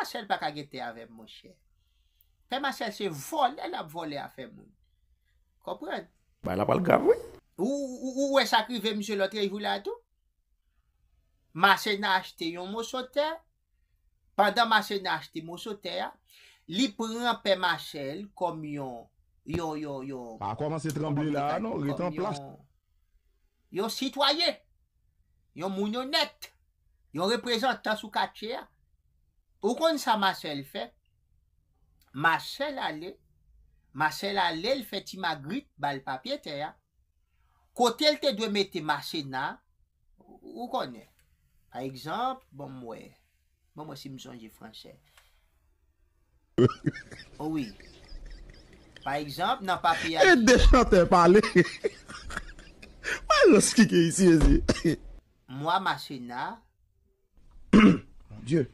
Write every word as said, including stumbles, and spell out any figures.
Masèl pa ka gen tè avè m, monchè. Pè Masèl se vòlè l ap vòlè afè moun. Konprann? Bay la pral grav, wi. Ou, ou, ou wè sa k rive misye lòt jou la tou? Masena achte yon moso tè. Pandan Masena achte moso tè a, li pran Pè Masèl kòm yon, yon, yon, yon, Pa kòmanse tranble la, non, ret an plas. Yon sitwayen, yon moun onèt, yon reprezantan sou katye a. Ou konn sa Masèl fè? Masèl ale, Masèl ale, l fè Ti Magrit ba l papye tè a. Kote l te dwe mete Masena, ou konnen. Pa egzanp, bon m wè. Bon m wè si m sonje franse. O wi. Pa egzanp, nan papye a. E de chantè pale. Wè lòs ki gen isi, isi. Mwa Masena. Mon Dieu.